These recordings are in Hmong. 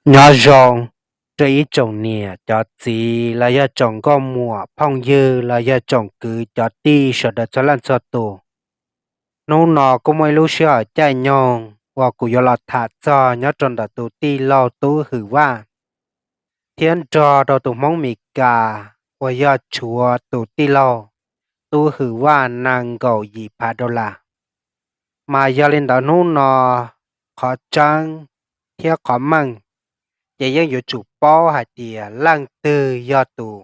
Nyob zoo rau ib tsoom niam cov txiv los yog tsoom nkauj muam phooj ywg los yog tsoom kwv cov tij sawv daws txhua leej txhua tus. Hnub no kuj muaj ib lub sij hawm caij nyoog uas kuv yuav los tham txog nyob rau ntawm tus tij laug Tub Hwm Vaj thiab nrog rau tus Hmoob Mes Kas uas yog tshuav tus tij laug Tub Hwm Vaj nees nkaum yim phav dollar. Mas yog li ntawd hnub no qhov tseeb thiab qhov meej ces yeej yuav tsum paub hais tias leej twg yog tus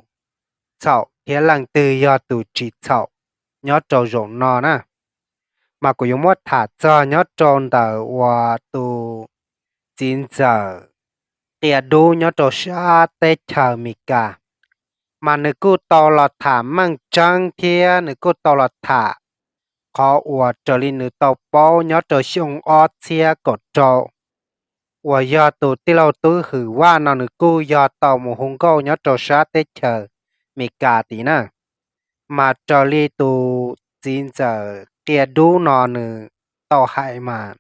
txhaum thiab leej twg yog tus tsis txhaum nyob rau zaum no na. Mas kuv yuav muab tham txog nyob rau ntawm uas tus txiv ntxawm qia dub nyob rau sab teb chaws Mes Kas, mas nws kuj tau los tham meej tseeb thiab nws kuj tau los tham qhov uas raws li nws tau paub nyob rau xyoo ob txhiab kaum rau uas yog tus tij laug Tub Hwm Vaj no nws kuj yog tau mus hu nkauj nyob rau sab teb chaws Mes Kas tid na. Mas raws li tus txiv ntxawm qia dub no nws tau hais mas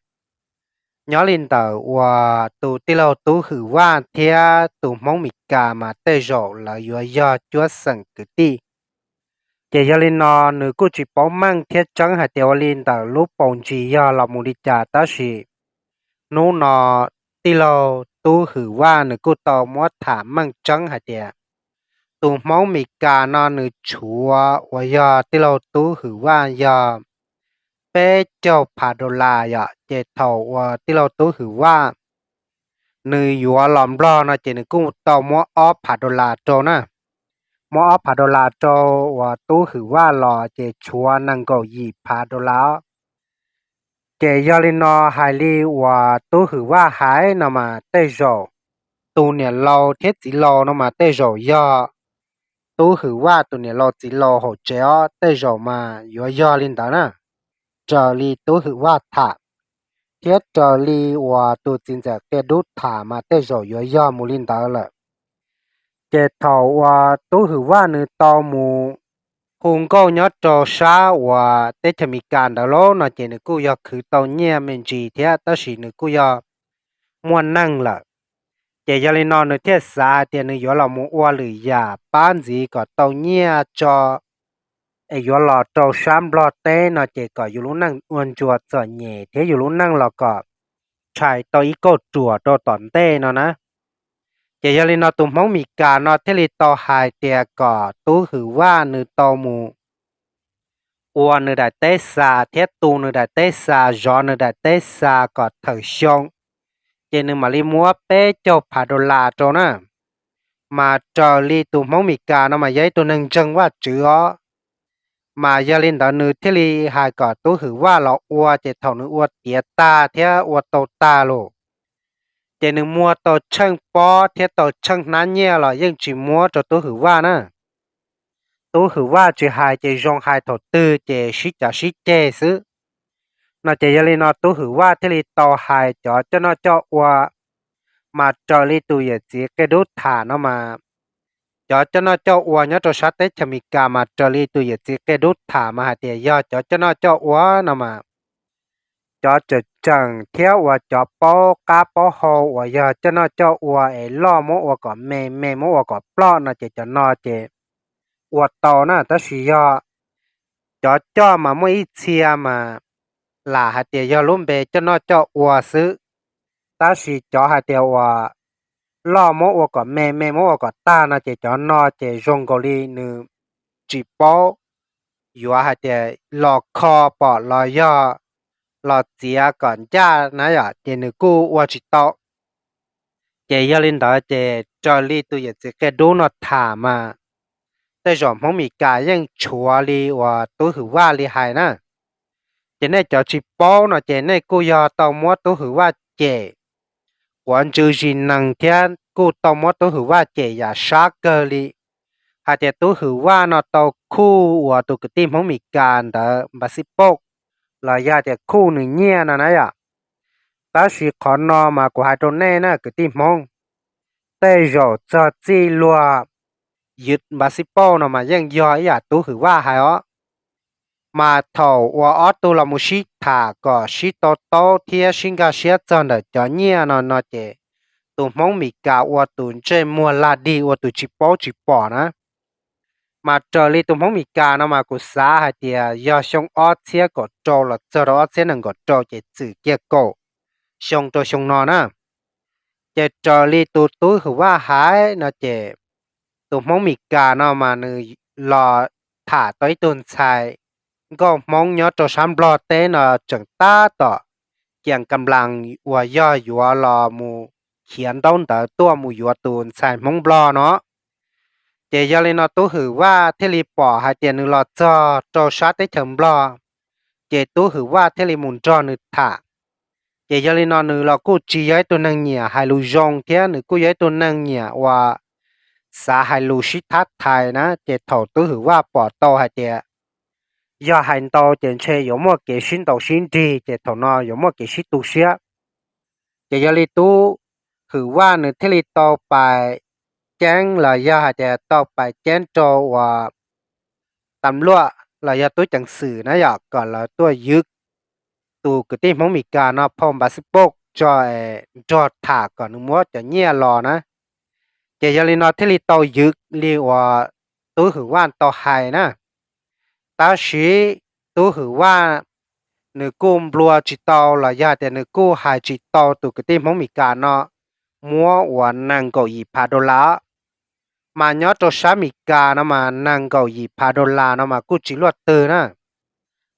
nyob li ntawm uas tus tij laug Tub Hwm Vaj thiab tus Hmoob Mes Kas mas tej zaum lawv yuav yog cuab xeem kwv tij. Ces yog li no nws kuj tsis paub meej thiab tseeb hais tias ua li ntawm lub paus ntsis yog los mus li cas tab sis hnub no tij laug Tub Hwm Vaj nws kuj tau muab tham meej tseeb hais tias tus Hmoob Mes Kas no nws tshuav uas yog tij laug Tub Hwm Vaj yog peb caug phav dollar yom. Ces thaum uas tij laug Tub Hwm Vaj nws yuav los Nplog no ces nws kuj tau muab ob phav dollar rau na. Muab ob phav dollar rau uas Tub Hwm Vaj los ces tshuav nees nkaum yim phav dollar. Ces yog li no hais li uas Tub Hwm Vaj hais no mas tej zaum tus niam laus thiab txiv laus no mas tej zaum yog Tub Hwm Vaj tus niam laus txiv laus hauv tsev os, tej zaum mas yuav yog li ntawd na, raws li Tub Hwm Vaj tham. Thiab raws li uas tus txiv ntxawm qia dub tham mas tej zaum yuav yog mus li ntawd lawm. Ces thaum uas Tub Hwm Vaj nws tau mus hu nkauj nyob rau sab uas teb chaws Amelikas ntawd lauj no ces nws kuj yog khwv tau nyiaj me ntsis thiab tab sis nws kuj yog muaj neej lawm. Ces yog li no nws thiaj xav hais tias nws yuav los mus ua lwm yam pab ntxiv kom tau nyiaj tso es yuav los rau sab Nplog teb no ces kom yus lub neej ua ntsuas txom nyem thiab yus lub neej los kom tshais tau ib kauj ruam rau tom ntej no na. Ces yog li no tus Hmoob Mes Kas no thiaj li tau hais tias kom Tub Hwm Vaj nws tau mus ua nws daim teb xa thiab tu nws daim teb xa, zov nws daim teb xa kom thawm xyoo, ces nws mam li muab peb caug phav dollar rau na. Mas raws li tus Hmoob Mes Kas no mas yog ib tug neeg ntseeg Vajtswv os. Mas yog li ntawd nws thiaj li hais kom Tub Hwm Vaj los ua, ces thaum nws ua tiav tag thiab ua tau tag lawm, ces nws muag tau tsheej pob thiab tau tsheej hnab nyiaj los yeej tsis muab rau Tub Hwm Vaj na. Tub Hwm Vaj tsis hais ces zoo hais thaum twg ces sib cav sib ceg xwb. No ces yog li no Tub Hwm Vaj thiaj li tau hais cov coj noj coj ua, mas raws li tus yawm txiv qia dub tham no mas, cov coj noj coj ua nyob rau sab teb chaws Amelikas mas raws li tus yawm txiv qia dub tham mas hais tias yog cov coj noj coj ua no mas cov tseem tseem thiab uas cov paub qab paub hau uas yog coj noj coj ua es loj muab ua kom me, me muab ua kom ploj no ces cov no ces ua tau na. Tab sis yog cov coj mas muaj ib txhia mas lam hais tias yog lub npe coj noj coj ua xwb, tab sis cov hais tias uas loj muab ua kom me, me muab ua kom tag no ces cov no ces zoo nkaus li nws tsis paub yuav hais tias los kho pom los yog los txiav kom ncaj na yom, ces nws kuj ua tsis tau. Ces yog li ntawd ces raws li tus yawm txiv qia dub no tham mas tej zaum Hmoob Mes Kas yeej tshuav li uas Tub Hwm Vaj li hais na. Ces nej cov tsis paub no ces nej kuj yog tau muab Tub Hwm Vaj cem quav ntswv zis nees thiab kuj tau muab Tub Hwm Vaj cem yam sab kawg li, hais tias Tub Hwm Vaj no tau khuj uas tus kwv tij Hmoob Mes Kas ntawd npav xib pauj los yog tias khuj nws nyiaj no na yom. Tab sis qhov no mas kuv hais rau nej na kwv tij Hmoob, tej zaum txog txij luag ywv npav xib pauj no mas yeej yog ib yam Tub Hwm Vaj hais os. Mas thaum uas ob tug los mus sib tham kom sib to taub thiab sib nkag siab txog ntawm cov nyiaj no no ces tus Hmoob Mes Kas ua tus ntsej muag lag dig ua tus tsis paub tsis pom na. Mas raws li tus Hmoob Mes Kas no mas kuv xav hais tias yog xyoo ob txhiab kaum rau los txog rau ob txhiab nees nkaum rau ces txwm kiag kaum xyoo rau xyoo no na. Ces raws li tus tub Hwm Vaj hais no ces tus Hmoob Mes Kas no mas nws los tham tau ib tug ntxhais nkauj Hmoob nyob rau sab Nplog teb no tseem tab tom kias ka nplas uas yog yuav los mus khiav ntaub ntawv tuaj mus yuav tus ntxhais Hmoob Nplog no. Ces yog li no tub Hwm Vaj thiaj li pom hais tias nws los txog rau sab teb chaws Nplog, ces tub Hwm Vaj thiaj li mus nrog nws tham. Ces yog li no nws los kuj tsis yog ib tug neeg nyiam hais lus zoo thiab nws kuj yog ib tug neeg nyiam uas xav hais lus sib thab thais na, ces thaum tub Hwm Vaj pom tau hais tias yog hais ntau ces ntshe yuav muaj kev sib ntaus sib nrig ces thaum no yuav muaj kev sib tu siab. Ces yog li tub Hwm Vaj nws thiaj li tau pais ceeb los yog hais tias tau pais ceeb rau uas tam luaj los yog tub ceev xwm na yom, kom lawv tuaj ywv tus kwv tij Hmoob Mes Kas no phau npav xib poj tso es nrog tham kom nws muab cov nyiaj los na. Ces yog li no thiaj li tau ywv li uas tub Hwm Vaj tau hais na. Tab sis tub Hwm Vaj nws kuj nplua tsis tau los yog tias nws kuj hais tsis tau tus kwv tij Hmoob Mes Kas no muab uas nees nkaum yim phav dollar. Mas nyob rau sab Mes Kas no mas nees nkaum yim phav dollar no mas kuj tsis luaj twg na.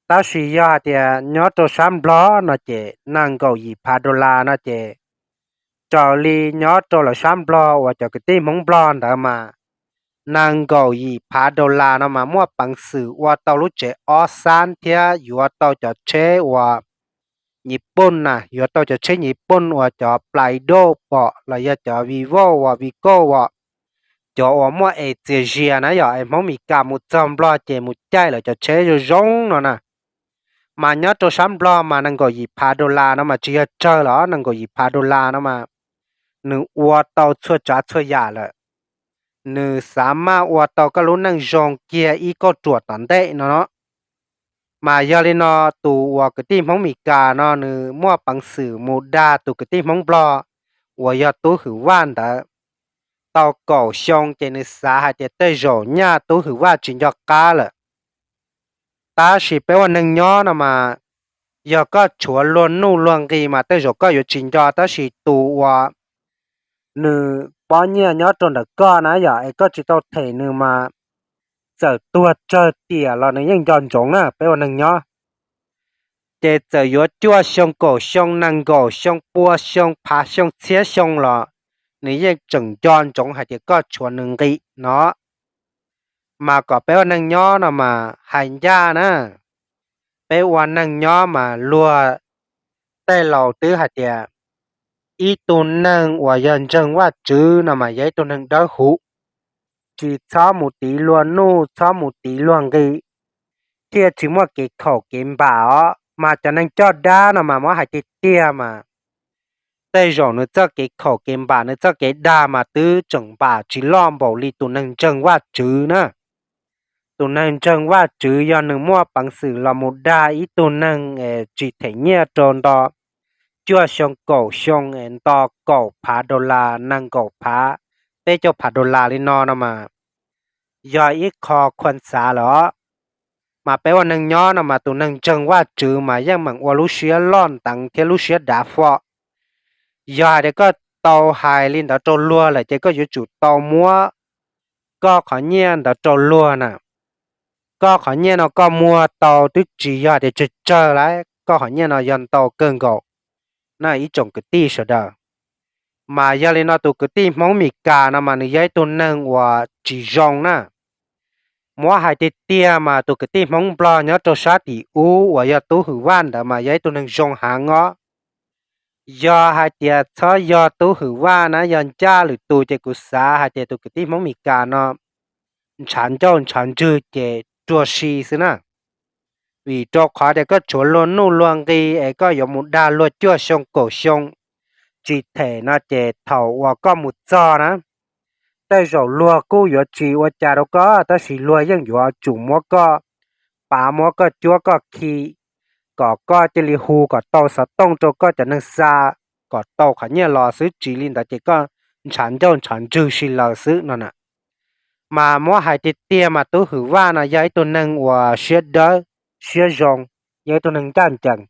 Tab sis yog hais tias nyob rau sab Nplog no ces nees nkaum yim phav dollar no ces raws li nyob rau lawv sab Nplog uas cov kwv tij Hmoob Nplog ntawd mas nees nkaum yim phav dollar no mas muaj peev xwm ua tau lub tsev ob xab thiab yuav tau cov tsheb uas Nyij Pooj na, yuav tau cov tsheb Nyij Pooj uas cov Play Doh pom los yog cov Vivo uas Vico uas cov uas muaj es txias zias na yom, es Hmoob Mes Kas mus txog Nplog ces mus caij lawv cov tsheb zoo zoo no na. Mas nyob rau sab Nplog mas nees nkaum yim phav dollar no mas tsis yog tsawg los nees nkaum yim phav dollar no mas nws ua tau txhua tsav txhua yam lawm. Nws xav maj ua tau koj lub neej zoo kiag ib kauj ruam tom ntej no no. Mas yog li no tus uas kwv tij Hmoob Mes Kas no nws muaj peev xwm mus dag tus kwv tij Hmoob Nplog uas yog tub Hwm Vaj ntawd tau kaum xyoo ces nws xav hais tias tej zaum nyaj tub Hwm Vaj tsis nco qab lawm. Tab sis peb ua neeg nyob no mas yog koj tshuav luag nuj luag nqi mas tej zaum koj yuav tsis nco, tab sis tus uas nws pob nyiaj nyob rau ntawm koj na yom, es koj tsis tau them nws mas txawm tuag tsawg tiam los nws yeej nco ntsoov na peb ua neeg nyob. Ces txawm yuav cuaj xyoo kaum xyoo nees nkaum xyoo pua xyoo phav xyoo txhiab xyoo los nws yeej tseem nco ntsoov hais tias koj tshuav nws nqi no. Mas kom peb ua neeg nyob no mas hais ncaj na, peb ua neeg nyob mas luag tej laus twb hais tias ib tug neeg uas yog ntseeg Vajtswv no mas yog ib tug neeg dawb huv, tsis txhob mus tiv luag nuj txhob mus tiv luag nqi, thiaj tsis muaj kev khaum kev npam os. Mas cov neeg coj dab no mas muab hais tiag tiag mas tej zaum nws txoj kev khaum kev npam nws txoj kev dag mas twb tseem npam tsis loj npaum li tus neeg ntseeg Vajtswv na. Tus neeg ntseeg Vajtswv yog nws muaj peev xwm los mus dag ib tug neeg es tsis them nyiaj rau nto cuaj xyoo kaum xyoo es nto kaum phav dollar nees nkaum phav peb caug phav dollar li no no mas yog ib qho khuam xav lawm os. Mas peb ua neeg nyob no mas tus neeg ntseeg Vajtswv mas yeej meem ua lub siab loj nteev thiab lub siab dav fo. Yog hais tias koj tau hais li ntawd rau luag lawm ces koj yuav tsum tau muab koj qhov nyiaj ntawd rau luag na. Koj qhov nyiaj no koj muag tau twb tsis yog tias tsawg tsawg lawm, koj qhov nyiaj no yog ntau kawg nkaus na ib tsoom kwv tij sawv daws. Mas yog li no tus kwv tij Hmoob Mes Kas no mas nws yog ib tug neeg uas tsis zoo na. Muab hais tiag tiag mas tus kwv tij Hmoob Nplog nyob rau sab tim ub uas yog Tub Hwm Vaj ntawd mas yog ib tug neeg zoo heev os. Yog hais tias txhob yog Tub Hwm Vaj na, yog ncaj lwm tus ces kuv xav hais tias tus kwv tij Hmoob Mes Kas no ntshav ncauj ntshav ntswg ces rua si xwb na. Vim rau qhov tias koj tshuav luag nuj luag nqi es koj yuav mus dag luag cuaj xyoo kaum xyoo tsis them no ces thaum uas koj mus txog na, tej zaum luag kuj yuav tsis ua cas rau koj tab sis luag yeej yuav tsum muab koj pav muab koj cuab koj khi kom koj cia li hu kom tau xov tooj rau koj cov neeg xa kom tau qhov nyiaj los xwb, tsis li ntawd ces koj ntshav ncauj ntshav ntswg si lawm xwb no na. Mas muab hais tiag tiag mas Tub Hwm Vaj no yog ib tug neeg uas siab dawb siab zoo, yog ib tug neeg ncaj ncees,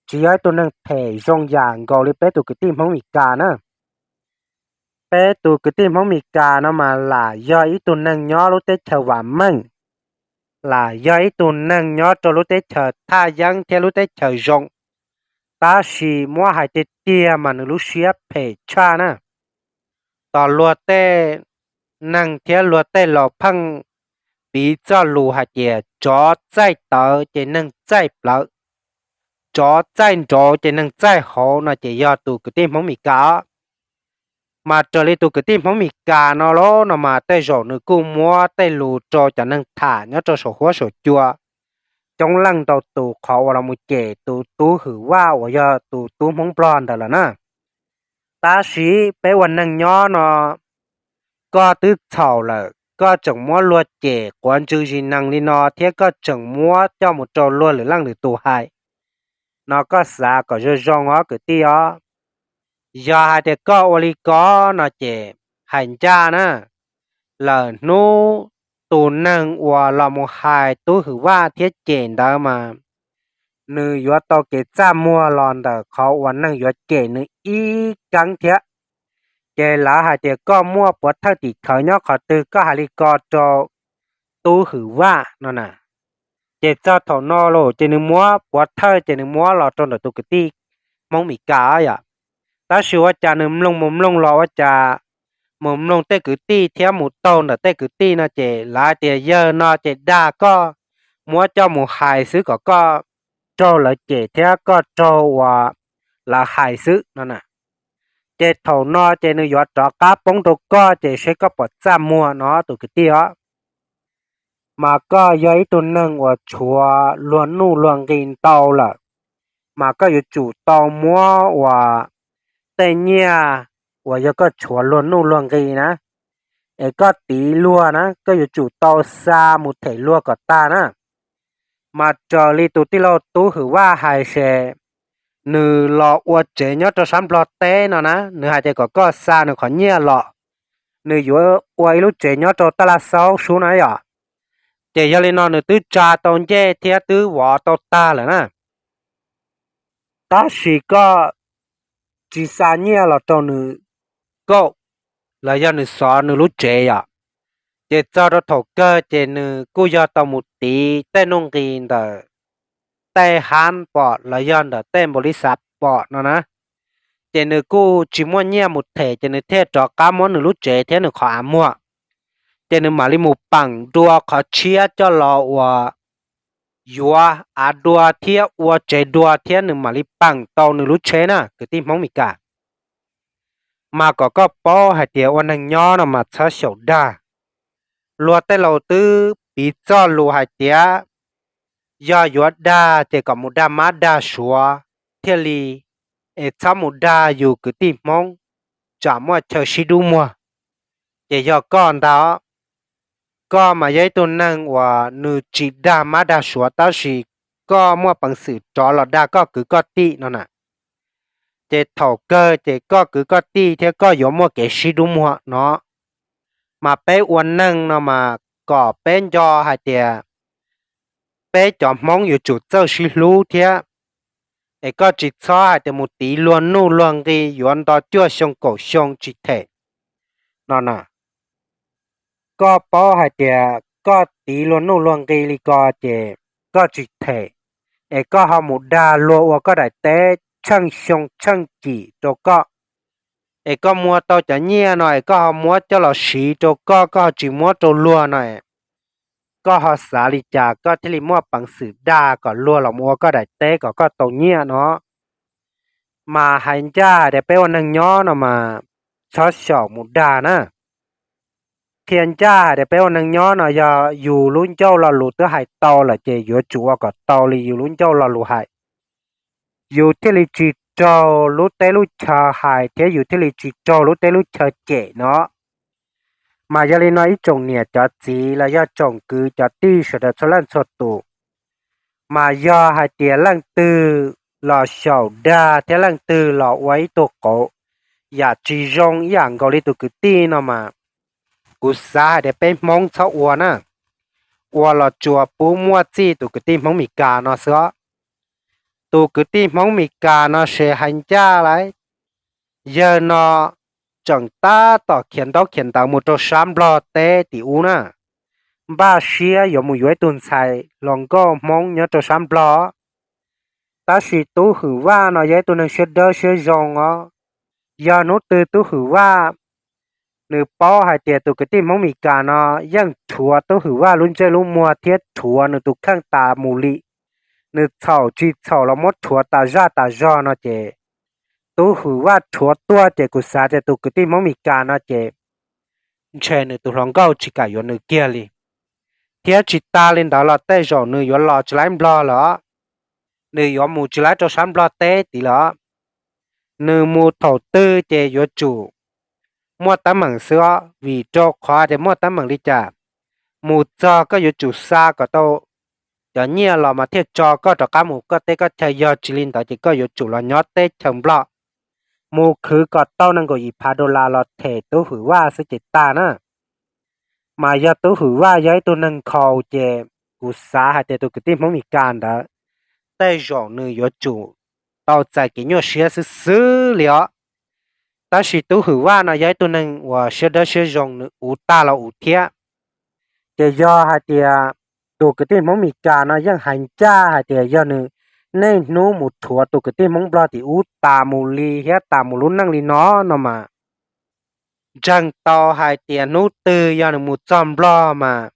tsis yog ib tug neeg phem zoo yam nkaus li peb tus kwv tij Hmoob Mes Kas na. Peb tus kwv tij Hmoob Mes Kas no mas lam yog ib tug neeg nyob lub teb chaws vam meej, lam yog ib tug neeg nyob rau lub teb chaws thaj yeeb thiab lub teb chaws zoo, tab sis muab hais tiag tiag mas nws lub siab phem tshaj na. Tos luag tej neeg thiab luag tej laus pheej piv txoj lus hais tias tsov txaij tawv ces neeg txaij plawv, tsov txaij nraud ces neeg txaij hauv no ces yog tus kwv tij Hmoob Mes Kas os. Mas raws li tus kwv tij Hmoob Mes Kas no los no mas tej zaum nws kuj muab tej lus rau cov neeg tham nyob rau saum huab saum cua coob leej ntau tus qhov uas los mus cem tus Tub Hwm Vaj uas yog tus tub Hmoob Nplog ntawd lawm na. Tab sis peb ua neeg nyob no, koj twb txhaum lawm koj tseem muab luag cem quav ntswg zis nees li no thiab koj tseem muab coj mus rau luag lwm leej lwm tus hais no, koj xav kom zoo zoo os kwv tij os. Yog hais tias koj ua li ko no ces hais ncaj na, lawm hnub tus neeg uas los mus hais Tub Hwm Vaj thiab cem ntawd mas nws yuav tau kev txaj muag los ntawm qhov uas neeg yuav cem nws ib keeb thiab. Ces lawv hais tias koj muaj puav thawj tim khawv nyob qhov twg koj hais li ko rau Tub Hwm Vaj no na. Ces txog thaum no los ces nws muab puav thawj ces nws muab los rau ntawm tus kwv tij Hmoob Mes Kas yom. Tab sis ua cas nws mloog mus mloog los ua cas mus mloog tej kwv tij thiab mus taug ntawm tej kwv tij no ces lawv hais tias yawg no ces dag koj, muab coj mus hais xwb kom koj raug lawv cem thiab koj raug uas lawv hais xwb no na. Ces thaum no ces nws yuav rov qab poob rau koj ces seb koj puas txaj muag no tus kwv tij os. Mas koj yog ib tug neeg uas tshuav luag nuj luag nqi ntau lawm, mas koj yuav tsum tau muab uas tej nyiaj uas yog koj tshuav luag nuj luag nqi na, es koj tiv luag na, koj yuav tsum tau xa mus them luag kom tag na. Mas raws li tus tij laug Tub Hwm Vaj hais ces nws los ua tsev nyob rau sab Nplog teb no na, nws hais tias kom koj xa nws qhov nyiaj los, nws yuav ua ib lub tsev nyob rau Taj Laj Xaub Sub na yom. Ces yog li no nws twb tsa tau ncej thiab twb vov tau tag lawm na. Tab sis koj tsis xa nyiaj los rau nws kauj, los yog nws xov nws lub tsev yom. Ces txog rau thaum kawg ces nws kuj yog tau mus tiv tej nuj nqis ntawm tej hab pom los yog ntawm tej npaum li xav pom no na. Ces nws kuj tsis muaj nyiaj mus them ces nws thiaj rov qab muab nws lub tsev thiab nws qhov av muag. Ces nws mam li mus peem dua qhov tshiab coj los uas yuav av dua thiab ua tsev dua thiab nws mam li peem tau nws lub tsheb na kwv tij Hmoob Mes Kas. Mas kom koj paub hais tias ua neeg nyob no mas txhob xyaum dag. Luag tej laus twb piv txoj lus hais tias yog yuav dag ces kom mus dag mab dag suav thiaj li, es txhob mus dag yus kwv tij Hmoob, tsam muaj chaw sib dub muag. Ces yog koj ntag, koj mas yog ib tug neeg uas nws tsis dag mab dag suav tab sis koj muaj peev xwm rov los dag koj kwv koj tij no na. Ces thaum kawg ces koj kwv koj tij thiab koj yuav muaj kev sib dub muag no. Mas peb ua neeg no mas kom peb nco hais tias peb cov Hmoob yuav tsum txawj sib hlub thiab, es koj tsis txhob hais tias mus tiv luag nuj luag nqi yuav nto cuaj xyoo kaum xyoo tsis them no na. Koj paub hais tias koj tiv luag nuj luag nqi li ko ces koj tsis them, es koj ho mus dag luag ua koj daim teb tsheej xyoo tsheej cim rau koj, es koj muag tau cov nyiaj no es koj ho muab coj los siv rau koj, koj ho tsis muab rau luag no, koj ho xav li cas koj thiaj li muaj peev xwm dag kom luag los ua koj daim teb kom koj tau nyiaj no? Mas hais ncaj hais tias peb ua neeg nyob no mas txhob xyaum mus dag na. Qhia ncaj hais tias peb ua neeg nyob no yog yus lub ncauj lo lus twb hais tau lawm ces yuav tsum ua kom tau li yus lub ncauj lo lus hais, yus thiaj li tsis raug lub teb lub chaw hais thiab yus thiaj li tsis raug lub teb lub chaw cem no. Mas yog li no ib tsoom niam cov txiv los yog tsoom kwv cov tij sawv daws txhua leej txhua tus, mas yog hais tias leej twg los xyaum dag thiab leej twg los ua ib tug qauv yam tsis zoo ib yam nkaus li tus kwv tij no mas, kuv xav hais tias peb Hmoob txhob ua na. Ua los tsuas pub muaj txij tus kwv tij Hmoob Mes Kas no xwb os. Tus kwv tij Hmoob Mes Kas no ces hais ncaj lawm, yawg no tseem tab tom khiav ntaub khiav ntawv mus rau sab Nplog teb tim ub na, npaj siab yuav mus yuav ib tug ntxhais hluas nkauj Hmoob nyob rau sab Nplog. Tab sis Tub Hwm Vaj no yog ib tug neeg siab dawb siab zoo os. Yog hnub twg Tub Hwm Vaj nws paub hais tias tus kwv tij Hmoob Mes Kas no yeej rhuav Tub Hwm Vaj lub ntsej lub muag thiab rhuav nws tus kheej tas mus li, nws txhaum tsis txhaum los muab rhuav tas zaj tas zog no ces Tub Hwm Vaj rhuav tuag ces kuv xav tias tus kwv tij Hmoob Mes Kas no ces ntshe nws tus hluas nkauj tsis kam yuav nws kiag li. Thiab tsis tas li ntawd los tej zaum nws yuav los tsis laib Nplog lawm, nws yuav mus tsis laib rau sab Nplog teb tid lawm. Nws mus thaum twg ces yuav tsum muaj teeb meem xwb os, vim rau qhov tias muaj teeb meem li cas, mus txog koj yuav tsum xa kom tau cov nyiaj los mas thiaj tso koj rov qab mus koj teb koj chaw, yog tsis li ntawd ces koj yuav tsum los nyob teb chaws Nplog, mus khwv kom tau nees nkaum yim phav dollar los them Tub Hwm Vaj xwb ces tag na. Mas yog Tub Hwm Vaj yog ib tug neeg nkhaus ces kuv xav hais tias tus kwv tij Hmoob Mes Kas ntawd tej zaum nws yuav tsum tau txais kev nyuaj siab xwb xwb li os. Tab sis Tub Hwm Vaj no yog ib tug neeg uas siab dawb siab zoo, nws uv tag los uv thiab. Ces yog hais tias tus kwv tij Hmoob Mes Kas no yeej hais ncaj hais tias yog nws niaj hnub mus rhuav tus kwv tij Hmoob Nplog tim ub tas mus li thiab tas mus lub neej li no no mas, ntseeg tau hais tias hnub twg yog nws mus txog Nplog mas,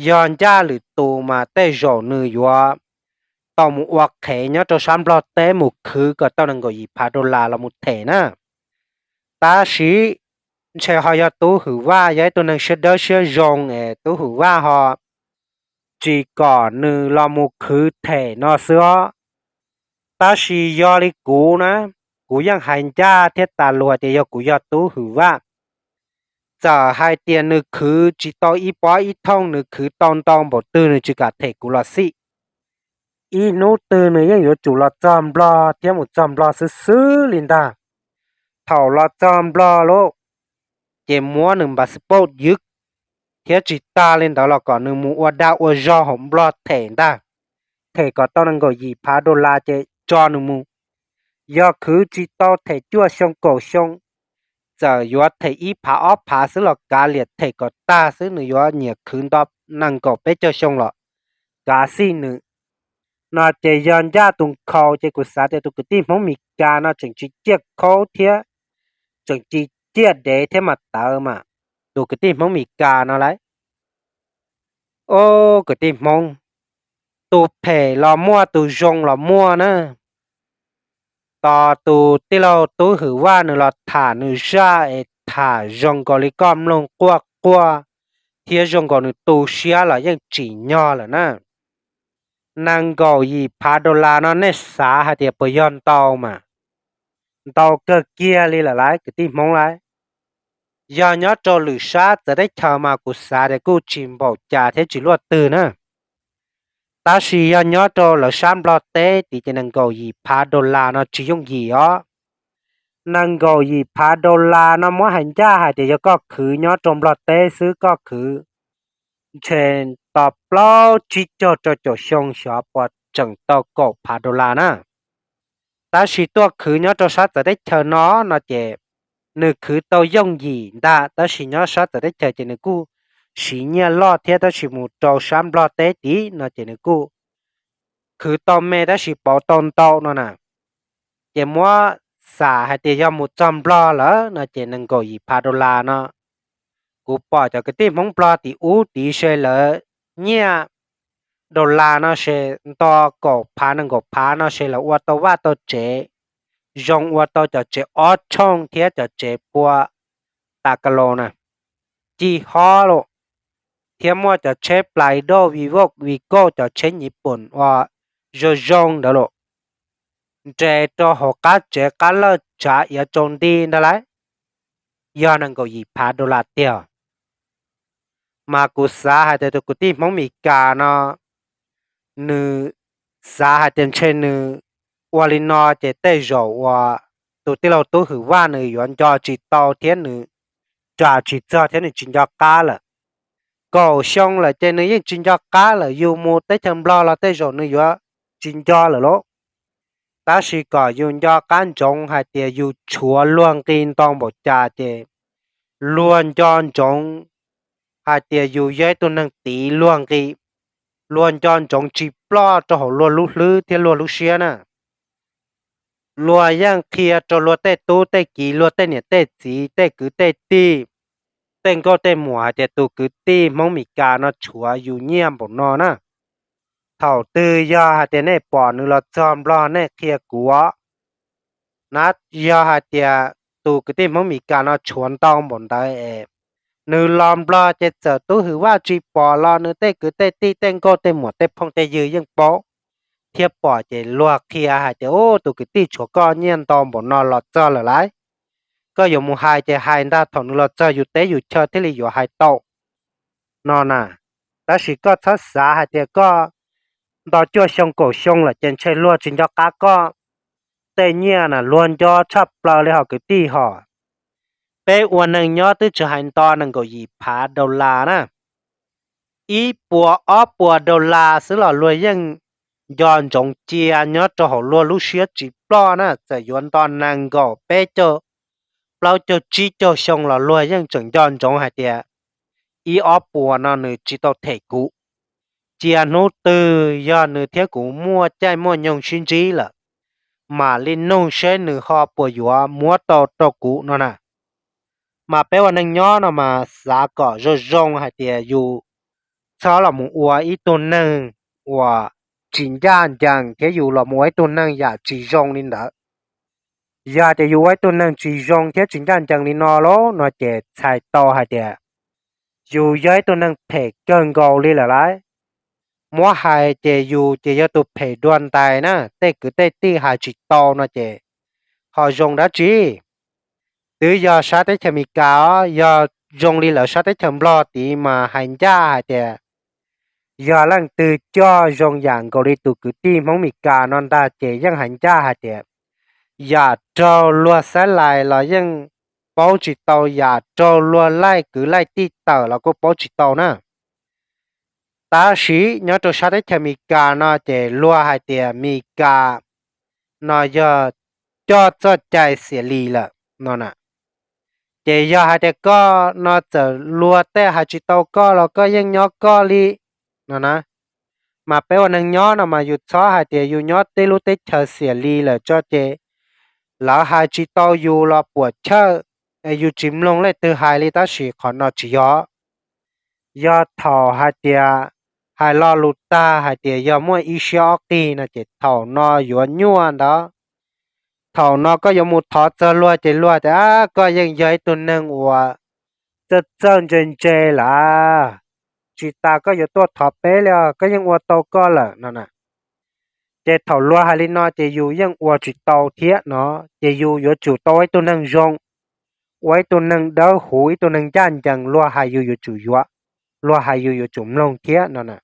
yog ncaj lwm tus mas tej zaum nws yuav tau mus ua qhev nyob rau sab Nplog teb mus khwv kom tau nees nkaum yim phav dollar los mus them na. Tab sis ntshe ho yog Tub Hwm Vaj yog ib tug neeg siab dawb siab zoo es Tub Hwm Vaj ho tsis kom nws los mus khwv them no xwb os. Tab sis yog li kuv na, kuv yeej hais ncaj thiab tas luag tias yog kuv yog Tub Hwm Vaj, txawm hais tias nws khwv tsis tau ib pob ib thooj, nws khwv tau ntau npaum twg nws tsis kam them kuv los xij, ib hnub twg nws yeej yuav tsum los txog Nplog thiab mus txog Nplog xwb xwb li ntag. Thaum los txog Nplog lawm ces muab nws passport ywj, thiab tsis tas li ntawd los kom nws mus ua dag ua zog hauv Nplog them ntag. Them kom tau nees nkaum yim phav dollar ces tso nws mus. Yog khwv tsis tau them cuaj xyoo kaum xyoo, txawm yuav them ib phav ob phav xwb los kav liam, them kom tag xwb, nws yuav nyiam khwv nto nees nkaum peb caug xyoo los kav xij nws. No ces yog ncaj tus nkhaus ces kuv xav tias tus kwv tij Hmoob Mes Kas no tseem tsis ciaj khaub thiab, tseem tsis ciaj dev thiab mas tawv mas, tus kwv tij Hmoob Mes Kas no lauj. Ob kwv tij Hmoob, tus phem los muaj tus zoo los muaj na. Tos tus tij laug Tub Hwm Vaj nws los tham nws zaj es tham zoo nkaus li koj mloog quaj quaj thiab zoo nkaus nws tu siab los yeej tsim nyog lawm na. Nees nkaum yim phav dollar no nej xav hais tias puas yog ntau mas? Ntau kawg kiag li lawm lauj kwv tij Hmoob lauj. Yog nyob rau lwm sab txawv teb chaws mas kuv xav tias kuj tsis npaum cas thiab tsis luaj twg na. Tab sis yog nyob rau lawv sab Nplog teb tid ces nees nkaum yim phav dollar no tsis yooj yim os. Nees nkaum yim phav dollar no muab hais ncaj hais tias yog koj khwv nyob rau Nplog teb xwb koj khwv ntshe tos plaub tsib caug rau caum xyoo xyov puas tseem tau kaum phav dollar na. Tab sis tuaj khwv nyob rau sab txawv teb chaws no no ces nws khwv tau yooj yim ntag, tab sis nyob sab txawv teb chaws ces nws kuj siv nyiaj loj thiab, tab sis mus rau sab Nplog teb tid no ces nws kuj khwv tau me tab sis pauv tau ntau no na. Ces muab xam hais tias yog mus txog Nplog lawm no ces nees nkaum yim phav dollar no, kuv pom cov kwv tij Hmoob Nplog tim ub tid se lawv nyiaj dollar no se nto kaum phav nees nkaum phav no se lawv ua tau vaj tau tsev zoo, ua tau cov tsev ob tshooj thiab cov tsev pua tas ka laus na, ci hob los, thiab muaj cov tsheb Play Doh, Vivo, Vigo, cov tsheb Nyij Pooj uas zoo zoo ntawd los nres rau hauv qab tsev qab lawj tsav iav tsaus nti ntag lauj. Yog nees nkaum yim phav dollar tiag. Mas kuv xav hais tias tus kwv tij Hmoob Mes Kas no, nws xav hais tias ntshe nws ua li no ces tej zaum uas tus tij laug Tub Hwm Vaj nws yuav nco tsis tau thiab nws ras tsis txog thiab nws tsis nco qab lawm. Kaum xyoo lawm ces nws yeej tsis nco qab lawm, yus mus teb chaws Nplog los tej zaum nws yuav tsis nco lawm lauj. Tab sis kom yus nco qab ntsoov hais tias yus tshuav luag nqi ntau npaum cas ces luag nco ntsoov hais tias yus yog ib tug neeg tiv luag nqi, luag nco ntsoov tsis ploj rau hauv luag lub hlwb thiab luag lub siab na. Luag yeej qhia rau luag tej tub tej kiv, luag tej niam tej txiv, tej kwv tej tij, tej nkauj tej muam hais tias tus kwv tij Hmoob Mes Kas no tshuav yus nyiaj npaum no na. Thaum twg yog hais tias nej pom nws los txog Nplog nej qhia kuv os. Na, yog hais tias tus kwv tij Hmoob Mes Kas no tshuav ntau npaum ntawd es nws los Nplog ces txawm Tub Hwm Vaj tsis pom los nws tej kwv tej tij tej nkauj tej muam tej phooj tej ywg yeej paub thiab pom ces luag qhia hais tias, Ub, tus kwv tij tshuav koj nyiaj ntau npaum no los txog lawm lauj. Koj yuav mus hais ces hais ntag, thaum nws los txog yus teb yus chaw thiaj li yuav hais tau no na. Tab sis koj txhob xav hais tias koj nto cuaj xyoo kaum xyoo lawm ces ntshe luag tsis nco qab koj tej nyiaj na, luag nco tshaj plaws li hos kwv tij hos. Peb ua neeg nyob twb tsis hais nto nees nkaum yim phav dollar na, ib puas ob puas dollar xwb los luag yeej nco ntsoov cia nyob rau hauv luag lub siab tsis ploj na. Txawm yuav nto nees nkaum peb caug plaub caug tsib caug xyoo los luag yeej tseem nco ntsoov hais tias ib ob puas no nws tsis tau them kuv. Cia hnub twg yog nws thiab kuv muaj caij muaj nyoog sib ntsib lawm, mam li nug seb nws ho puas yuav muab tau rau kuv no na. Mas peb ua neeg nyob no mas xav kom zoo zoo hais tias yus txhob los mus ua ib tug neeg uas tsis ncaj ncees thiab yus los mus ua ib tug neeg yam tsis zoo li ntawd. Yog tias yus ua ib tug neeg tsis zoo thiab tsis ncaj ncees li no lauj no ces txhais tau hais tias yus yog ib tug neeg phem kawg nkaus li lawm lauj. Muab hais ces yus ces yog tus phem dua ntais na, tej kwv tej tij hais tsis tau no ces ho zoo dab tsi? Twb yog sab teb chaws Amelikas os, yog zoo li lawv sab teb chaws Nplog tid mas hais ncaj hais tias yog leej twg coj zoo yam nkaus li tus kwv tij Hmoob Amelikas no ntag ces yeej hais ncaj hais tias yam raug luag xaib lais los yeej paub tsis tau, yam raug luag laij kwv laij tij tawm los kuj paub tsis tau na. Tab sis nyob rau sab teb chaws Amelikas no ces luag hais tias Amelikas no yog coj txoj cai xiam li lawm no na. Ces yog hais tias koj no txawm luag tej hais tsis tau koj los koj yeej nyob koj li no na. Mas peb ua neeg nyob no mas yus txhob hais tias yus nyob teb lub teb chaws xiam li lawm tso ces lawv hais tsis tau yus los puam chawj, es yus tsis mloog leej twg hais li, tab sis qhov no tsis yog. Yog thaum hais tias hais lo lus tag hais tias yog muaj ib siab ob qig no ces thaum no yuav nyuaj ntawd. Thaum no koj yuav mus thov txog luag ces luag tias, Ab, koj yeej yog ib tug neeg uas txawj txawj ntse ntse lawm, tsis tas koj yuav tuaj thov peb li os, koj yeej ua tau koj lawm no na. Ces thaum luag hais li no ces yus yeej ua tsis tau thiab no, ces yus yuav tsum tau ua ib tug neeg zoo, ua ib tug neeg dawb huv, ib tug neeg ncaj ncees, luag hais yus yuav tsum yuav, luag hais yus yuav tsum mloog thiab no na.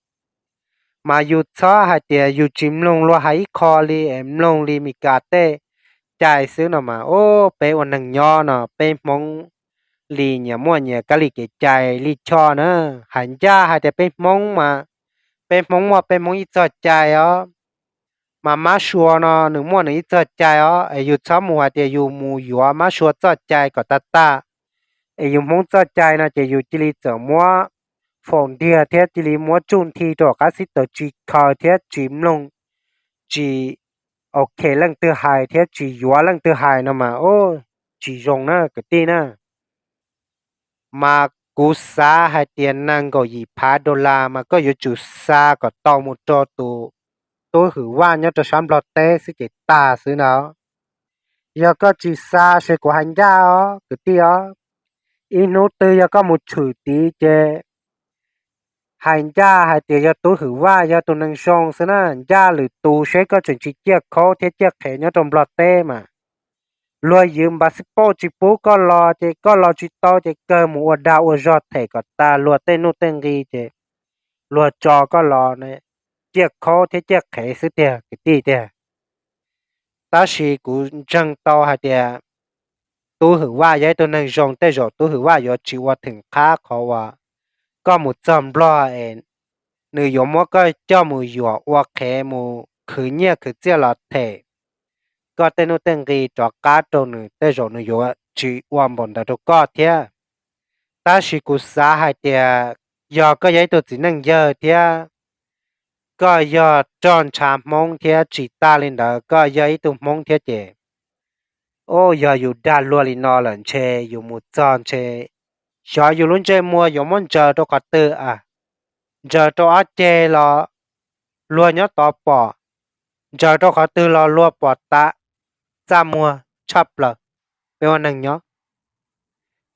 Mas yus txhob hais tias yus tsis mloog luag hais ib qho li, mloog li Meskas tej cai xwb no mas, o, peb ua neeg nyob no peb Hmoob li nyias muaj nyias kab li kev cai li choj na. Hais ncaj hais tias peb Hmoob mas, peb Hmoob muaj peb Hmoob ib txoj cai os. Mas Mab Sua no nws muaj nws ib txoj cai os, es yus txhob mus hais tias yus mus yuav Mab Sua txoj cai kom tag tag, es yus Hmoob txoj cai no ces yus cia li txawm muab faus ntiag thiab cia li muab tsuj nthi rau qab xib taws tsis khaws thiab tsis mloog, tsis ok leej twg hais thiab tsis yuav leej twg hais no mas, o, tsis zoo na kwv tij na. Mas kuv xav hais tias nees nkaum yim phav dollar mas koj yuav tsum xa kom tau mus rau tus tub Hwm Vaj nyob rau sab Nplog teb xwb ces tag xwb ntag. Yog koj tsis xa ces kuv hais ncaj os kwv tij os, ib hnub twg yog koj mus tshwm tid ces hais ncaj hais tias yog tub Hwm Vaj yog tus neeg zoo xwb na, ncaj lwm tus seb koj tseem tsis ciaj khaub thiab ciaj qhev nyob rau Nplog teb mas. Luag ywv npas xib pauj tsis pub koj los ces koj los tsis tau ces kawg mus ua dag ua zog them kom tag luag tej nuj tej nqi ces luag tso koj los ciaj khaub thiab ciaj qhev xwb tiag kwv tij tiag. tab sis kuv ntseeg tau hais tias Tub Hwm Vaj yog ib tug neeg zoo, tej zaum Tub Hwm Vaj yuav tsis ua theem qhab qhov uas koj mus txog Nplog es nws yuav muab koj coj mus yuam ua qhev mus khwv nyiaj khwv txiaj los them koj tej nuj tej nqi rov qab rau nws, tej zaum nws yuav tsis ua npaum ntawd rau koj thiab. Tab sis kuv xav hais tias yog koj yog ib tug txiv neej yawg thiab koj yog roj ntsha Hmoob thiab tsis tas li ntawd koj yog ib tug Hmoob thiab ces, o, yog yus dag luag li no lawm ntshe yus mus txog ntshe xyov yus lub ntsej muag yuav muab ntsaws rau qhov twg a, ntsaws rau ob ceg los luag nyob tod pom, ntsaws rau qhov twg los luag pom tas, txaj muag tshaj plaws. Peb ua neeg nyob,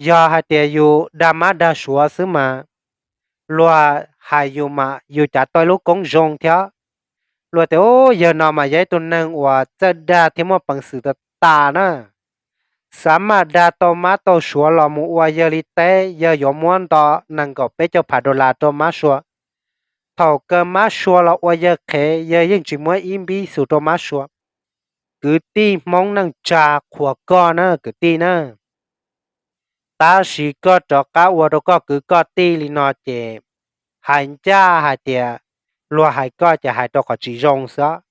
yog hais tias yus dag mab dag suav xwb mas luag hais yus mas yus cav tau ib lub koob zoo thiab. Luag tias, u, yawg no mas yog ib tug neeg uas txawj dag thiab muaj peev xwm tas tas na. Xav mas dag tau mab tau suav los mus ua yawg li teb, yawg yuav muab nto nees nkaum peb caug phav dollar rau mab sua. Thaum kawg mab sua los ua yawg qhev, yawg yeej tsis muab ib npib xus rau mab sua. Kwv tij Hmoob neej tsa qhuas koj na kwv tij na. Tab sis koj rov qab ua rau koj kwv koj tij li no ces hais ncaj hais tias luag hais koj ces hais rau qhov tsis zoo xwb.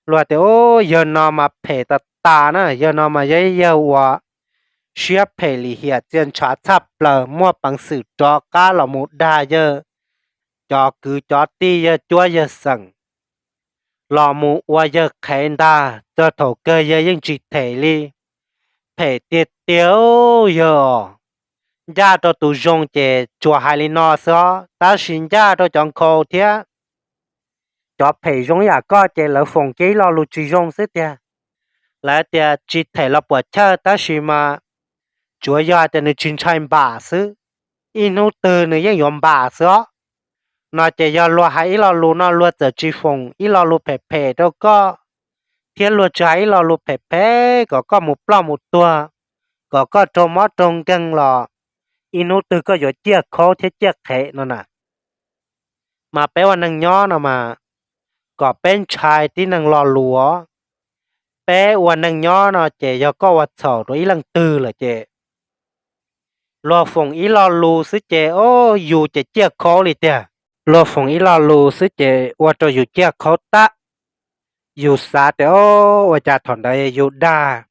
Luag tias, u, yawg no mas phem tas tas na, yawg no mas yog ib yawg uas siab phem lim hiam txia ntshav tshaj plaws, muaj peev xwm rov qab los mus dag yawg cov kwv cov tij, yawg cuab yawg xeem, los mus ua yawg qhev ntag, txog thaum kawg yawg yeej tsis them li. Phem tiag tiag, yawg os. Ncaj rau tus zoo ces tsuas hais li no xwb os, tab sis ncaj rau cov nkhaus thiab cov phem zoo yam koj ces lawv foom kiag ib lo lus tsis zoo xwb tiag. Lawv tias tsis them los puam chawj tab sis mas tsuav yog hais tias nws tsis ntshai npam xwb, ib hnub twg nws yeej yuav npam xwb os. No ces yog luag hais ib lo lus no luag txawm tsis foom ib lo lus phem phem rau koj, thiab luag tsis hais ib lo lus phem phem kom koj mus ploj mus tuag, kom koj raug mob raug nkeeg los ib hnub twg koj yuav ciaj khaub thiab ciaj qhev no na. Mas peb ua neeg nyob no mas kom peb ntshai tib neeg lo lus os. Peb ua neeg nyob no ces yog koj ua txhaum rau ib leej twg lawm ces luag foom ib lo lus xwb ces, o, yus ces ciaj khaub li tiag. Luag foom ib lo lus xwb ces ua rau yus ciaj khaub tag. Yus xav tias, o, ua cas thaum ntawd yus dag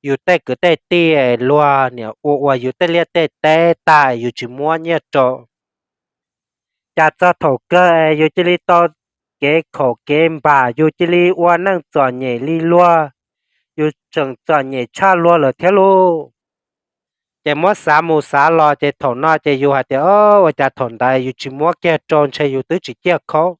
yus tej kwv tej tij, luag niam ua ua yus tej liaj tej teb tag yus tsis muab nyiaj rau, cas txog thaum kawg es yus cia li tau kev khaum kev npam, yus cia li ua neej txom nyem li luag, yus tseem txom nyem tshaj luag lawm thiab lauj. Ces muab xav mus xav los ces thaum no ces yus hais tias, o, ua cas thaum ntawd yus tsis muab kiag rau ntshe yus twb tsis ciaj khaub.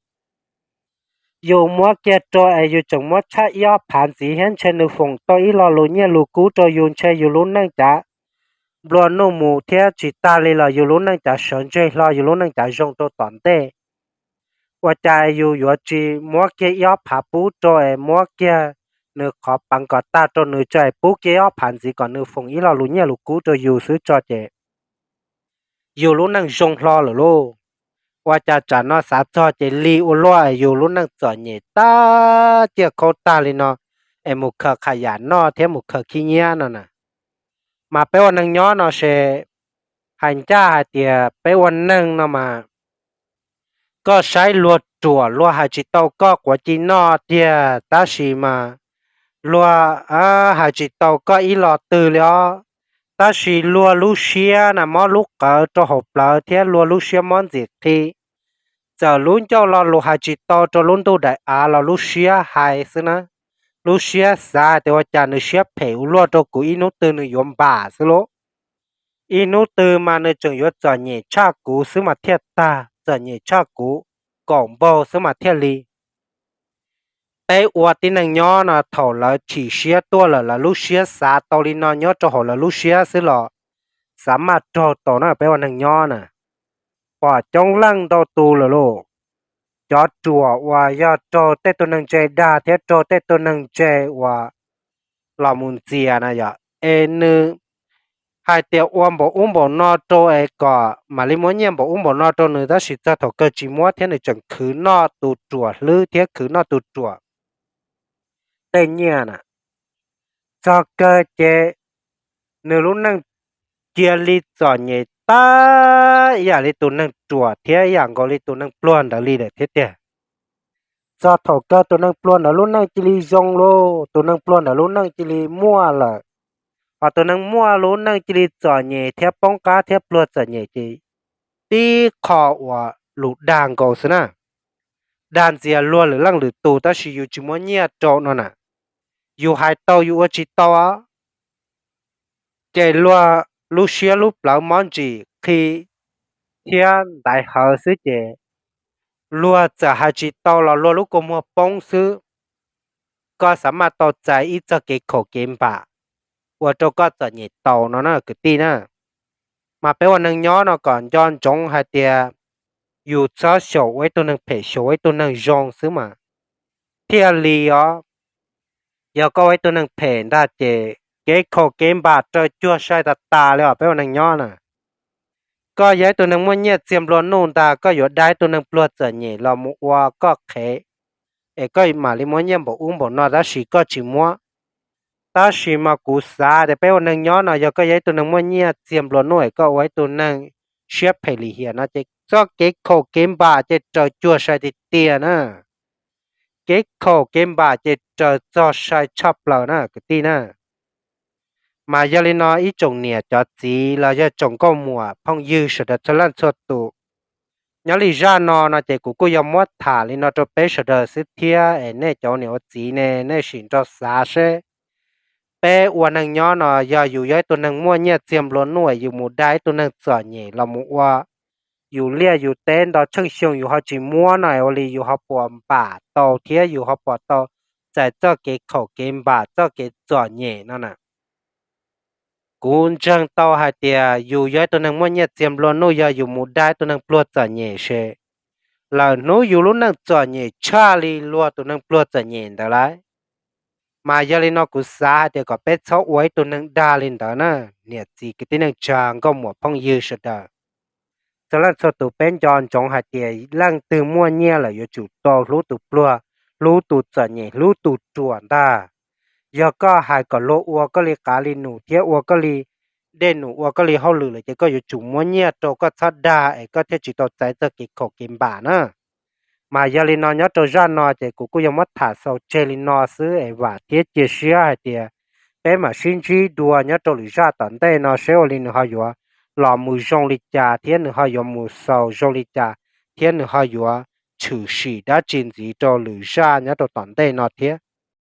Yus muab kiag rau es yus tseem muab tshaj ib ob phav ntxiv thiab ntshe nws foom tau ib lo lus nyiaj lus kub rau yus ntshe yus lub neej cav nplua nuj mus thiab tsis tag li los yus lub neej cav sawv ntseg hlo yus lub neej cav zoo rau tom ntej. Ua cas yus yuav tsis muab kiag ib ob phav pub rau es muab kiag nws qhov peev kom tag rau nws tso es pub kiag ib ob phav ntxiv kom nws foom ib lo lus nyiaj lus kub rau yus xwb tso ces yus lub neej zoo hlo lawm lauj. Ua cas tsam no xav txog ces li ua luaj es yus lub neej txom nyem tag ciaj khaub tag li no es mus khaws qhov yam noj thiab mus khaws khib nyiab no na. Mas peb ua neeg nyob no se hais ncaj hais tias peb ua neeg no mas koj saib luag ruam luag hais tsis tau koj quav ci noj tiag tab sis mas luag hais tsis tau koj ib lo twg li os. Tab sis luag lub siab na mob lub qawv rau hauv plawv thiab luag lub siab mob ntxim qhi. Txawm lub ncauj lo lus hais tsis tau rau lub ntuj daim av los lub siab hais xwb na. Lub siab xav tias ua cas nws siab phem ua luaj rau kuv ib hnub twg nws yuav npam xwb lauj. Ib hnub twg mas nws tseem yuav txom nyem tshaj kuv xwb mas thiaj tag, txom nyem tshaj kuv kaum npaug xwb mas thiaj li. Peb ua tib neeg nyob no thaum lawv chim siab tuaj lawm lawv lub siab xav tau li no nyob rau hauv lawv lub siab xwb los xav maj raug tau na peb ua neeg nyob na. Pom coob leej ntau tus lawm lauj. Cov ruam uas yog raug tej tus neeg ntse dag thiab raug tej tus neeg ntse uas los mus ntxias na yom, es nws hais tias ua npaum ub npaum no rau es kom mam li muab nyiaj npaum ub npaum no rau nws tab sis txog thaum kawg tsis muab thiab nws tseem khwv noj tus ruam hlwb thiab khwv noj tus ruam tej nyiaj na. txog kawg ces nws lub neej cia li txom nyem tag ib yam li tus neeg ruam thiab ib yam nkaus li tus neeg pluag ntawd li lawm thiab tiag. Txog thaum kawg tus neeg pluag ntawd lub neej cia li zoo lauj, tus neeg pluag ntawd lub neej cia li muaj lawm. Hos tus neeg muaj lub neej cia li txom nyem thiab poob qab thiab pluag txom nyem ces tib qho uas lus dag nkaus xwb na. Dag ntxias luag lwm leej lwm tus tab sis yus tsis muab nyiaj rau no na. Yus hais tau yus ua tsis tau. Ces luag lub siab lub plawv mob ntsim qhi thiab ntaiv hawv xwb ces luag txawm hais tsis tau los luag lub kua muag poob xwb. Koj xav maj tau txais ib txoj kev khaum kev npam ua rau koj txom nyem tau no na kwv tij na. Mas peb ua neeg nyob no kom nco ntsoov hais tias yus txhob xyaum ua ib tug neeg phem, xyaum ua ib tug neeg zoo xwb mas thiaj li os. Yog koj ua ib tug neeg phem ntag ces kev khaum kev npam raws cuag sai tas tas li os peb ua neeg nyob na. Koj yog ib tug neeg muaj nyiaj txiag nplua nuj ntag, koj yuav dag ib tug neeg pluag txom nyem los mus ua koj qhev, es koj mam li muab nyiaj npaum ub npaum no tab sis koj tsis muab. Tab sis mas kuv xav tias peb ua neeg nyob no yog koj yog ib tug neeg muaj nyiaj txiag nplua nuj es koj ua ib tug neeg siab phem lim hiam no ces txoj kev khaum kev npam ces raws cuag sai tiag tiag na. Kev khaum kev npam ces raws txog sai tshaj plaws na kwv tij na. Mas yog li no ib tsoom niam cov txiv los yog tsoom nkauj muam phooj ywg sawv daws txhua leej txhua tus, nyob li zaj no no ces kuv kuj yog muab tham li no rau peb sawv daws xwb thiab es nej cov niam ua txiv ne nej sim nrog xav seb peb ua neeg nyob no yog yus yog ib tug neeg muaj nyiaj txiag nplua nuj es yus mus dag ib tug neeg txom nyem los mus ua yus liaj yus teb nto tsheej xyoo yus ho tsis muab no es ua li yus ho puas npam tau thiab yus ho puas tau txais txoj kev khaum kev npam txoj kev txom nyem no na. Kuv ntseeg tau hais tias yus yog ib tug neeg muaj nyiaj txiag nplua nuj yog yus mus dag ib tug neeg pluag txom nyem ces lawm hnub yus lub neej txom nyem tshaj li luag tus neeg pluag txom nyem ntawd lauj. Mas yog li no kuv xav hais tias kom peb txhob ua ib tug neeg dag li ntawd na, niam txiv kwv tij neej tsa nkauj muam phooj ywg sawv daws. Txhua leej txhua tus peb nco ntsoov hais tias leej twg muaj nyiaj lawm yuav tsum tau hlub tus pluag, hlub tus txom nyem, hlub tus ruam ntag. Yog koj hais kom luag ua koj li qav li num thiab ua koj li dej num ua koj li hauj lwm lawm ces koj yuav tsum muab nyiaj rau koj txhob dag es koj thiaj tsis tau txais txoj kev khaum kev npam na. Mas yog li no nyob rau zaj no ces kuv kuj yuav muab tham xaus tseg li no xwb es vam thiab cia siab hais tias peb mam sib ntsib dua nyob rau lwm zaj tom ntej no seb ua li nws ho yuav los mus zoo li cas thiab nws ho yuav mus xaus zoo li cas thiab nws ho yuav tshwm sim dab tsi ntxiv rau lwm zaj nyob rau tom ntej no thiab.